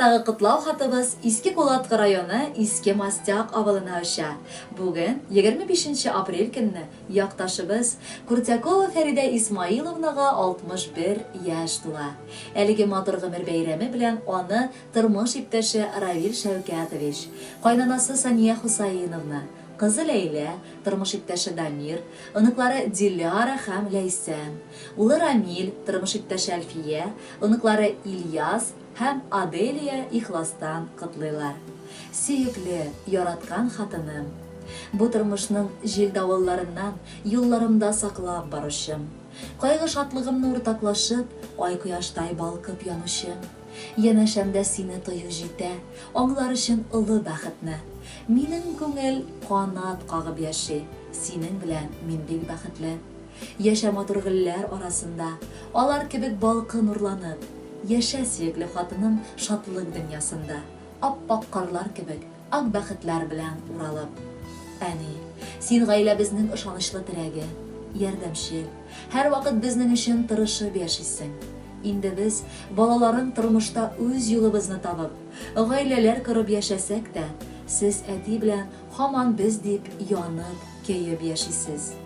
Чираттагы котлау хатыбыз Иске Кулаткы районы Иске Мастяк авылына оча. Бүген, 25 нче апрель көнне, якташыбыз, Куртякова Фәридә Исмаиловнага 61 яшь тула. Әлеге матур гомер бәйрәме белән аны тормыш иптәше Равил Шәүкәтович, кайнанасы Сания Хусаиновна, кызы Ләйлә, тормыш иптәше Дамир, оныклары Диляра һәм Ләйсән, улы Рамил, тормыш иптәше Әлфия, оныклары Ильяс һәм Аделия ихластан котлыйлар. Сөекле, яраткан хатыным! Бу тормышның җил-давылларыннан юлларымда саклап баручым. Кайгы-шатлыгымны уртаклашып, ай-кояштай балкып янучым. Янәшәмдә сине тою җитә, аңлар өчен олы бәхетне. Минем күңел канат кагып яши, синең белән мин бик бәхетле. Яшә матур гөлләр арасында, алар кебек балкы нурланып. Яшә, сөекле хатыным, шатлык дөньясында, ап-ак карлар кебек, ак бәхетләр белән уралып. Әни, син гаиләбезнең ышанычлы терәге, ярдәмчел, һәрвакыт безнең өчен тырышып яшисең. Инде без, балаларың тормышта үз юлыбызны табып, гаиләләр корып яшәсәк тә, сез әти белән һаман без дип янып, көеп яшисез.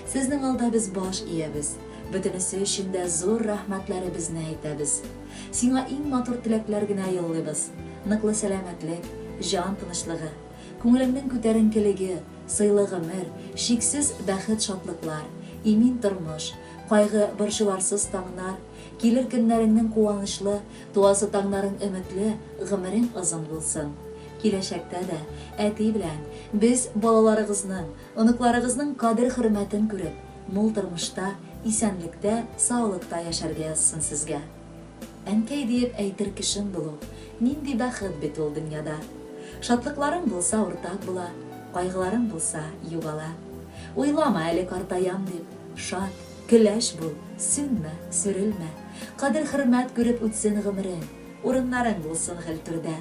Сезнең алда без баш иябез, бөтенесе өчен дә зур рәхмәтләребезне әйтәбез. Сиңа иң матур теләкләр генә юллыйбыз, ныклы сәламәтлек, җан тынычлыгы, күңелеңнең күтәренкелеге, сыйлы гомер, чиксез бәхет-шатлыклар, имин тормыш, кайгы-борчуларсыз таңнар, килер көннәреңнең куанычлы, туасы таңнарың өметле, гомерең озын булсын. Киләчәктә дә әти белән без балаларыгызның, оныкларыгызның кадер-хөрмәтен күреп, мул тормышта, исәнлектә, саулыкта яшәргә язсын сезгә. Әнкәй диеп әйтер кешең булу, нинди бәхет бит ул дөньяда. Шатлыкларың булса уртак була, кайгыларың булса югала. Уйлама әле картаям дип, шат, көләч бул, сүнмә, сүрелмә. Кадер-хөрмәт күреп үтсен гомерең, урыннарың булсын гел түрдә.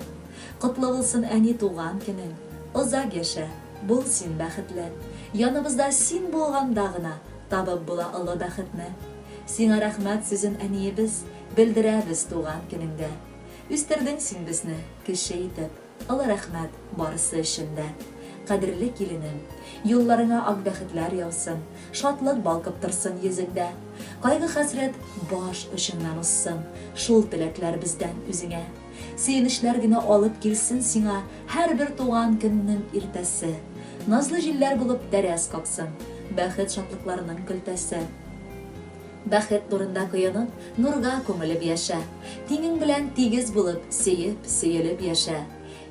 Котлы булсын әни туган көнең, озак яшә, бул син бәхетле. Яныбызда син булганда гына табып була олы бәхетне. Сиңа рәхмәт сүзен, әниебез, белдерәбез туган көнеңдә. Үстердең син безне, кеше итеп, олы рәхмәт барысы өчен дә. Кадерле киленем, юлларыңа ак бәхетләр яусын, шатлык балкып торсын йөзеңдә. Кайгы-хәсрәт баш очыңнан узсын, шул теләкләр бездән үзеңә. Сөенечләр генә алып килсен сиңа һәрбер туган көннең иртәсе. Назлы җилләр булып тәрәз каксын, бәхет-шатлыкларның көлтәсе. Бәхет нурында коенып, нурга күмелеп яшә. Тиңең белән тигез булып, сөеп, сөелеп яшә.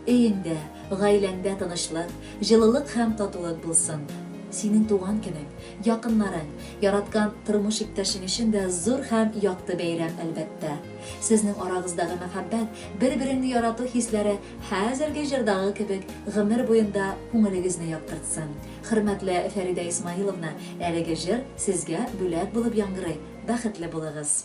Өеңдә, гаиләңдә тынычлык, җылылык һәм татулык булсын. Синең туган көнең, якыннарың, яраткан тормыш иптәшең өчен дә зур һәм якты бәйрәм, әлбәттә. Сезнең арагыздагы мәхәббәт, бер-береңне ярату хисләре хәзерге җырдагы кебек гомер буенда күңелегезне яктыртсын. Хөрмәтле Фәридә Исмаиловна, әлеге җыр сезгә бүләк булып яңгырый, бәхетле булыгыз!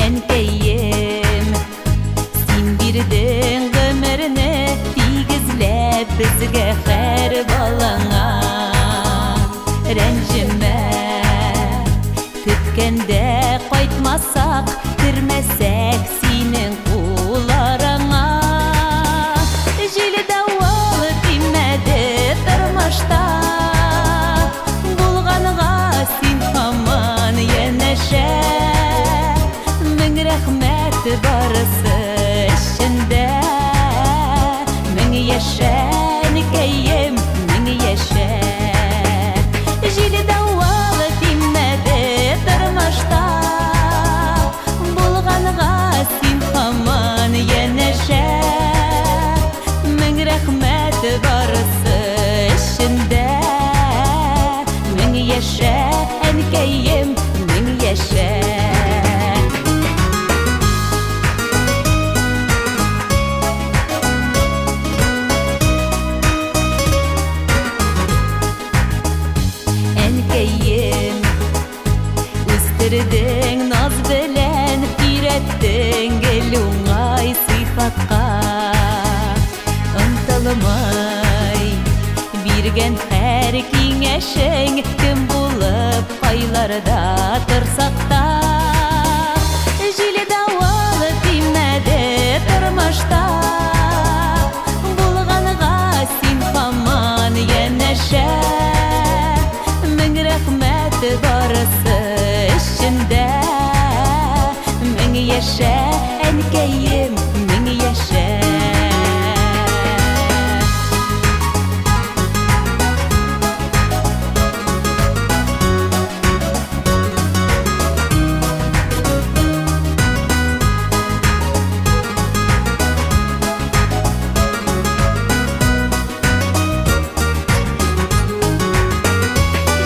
Әнкәем, син бирдең гомерне тигезләп безгә һәр балаңа. Рәнҗемә, көткәндә кайтмасак, кермәсәк синең кул араңа. Җил-давыл тимәде тормышта, Булганга син һаман янәшә. Мең рәхмәт барысы өчен дә. Мең яшә, әнкәем, мең яшә. Җил-давыл тимәде тормышта, Булганга син һаман янәшә. Мең рәхмәт барысы өчен дә. Мең яшә, әнкәем, мең яшә. Өйрәттең гел уңай сыйфатка. Онытылмый биргән һәр киңәшең, кем булып кайларда торсак та. Җил-давыл тимәде тормышта, булганга син һаман янәшә. Мең рәхмәт барысы өчен дә. Мең яшә, әнкәем, мең яшә.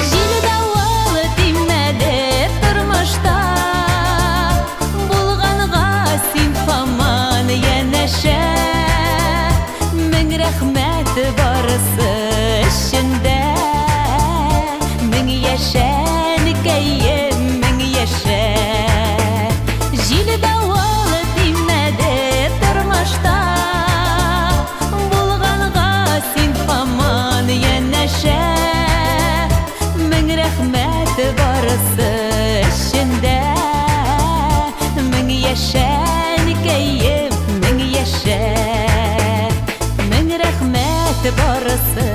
Җил-давыл тимәде тормышта, булганга син һаман янәшә. Мең рәхмәт барысы өчен дә. Мең яшә, әнкәем, мең яшә. Җил-давыл тимәде тормышта, булганга син һаман янәшә. Мең рәхмәт барысы өчен дә. Мең яшә, әнкәем, мең яшә. Мең рәхмәт барысы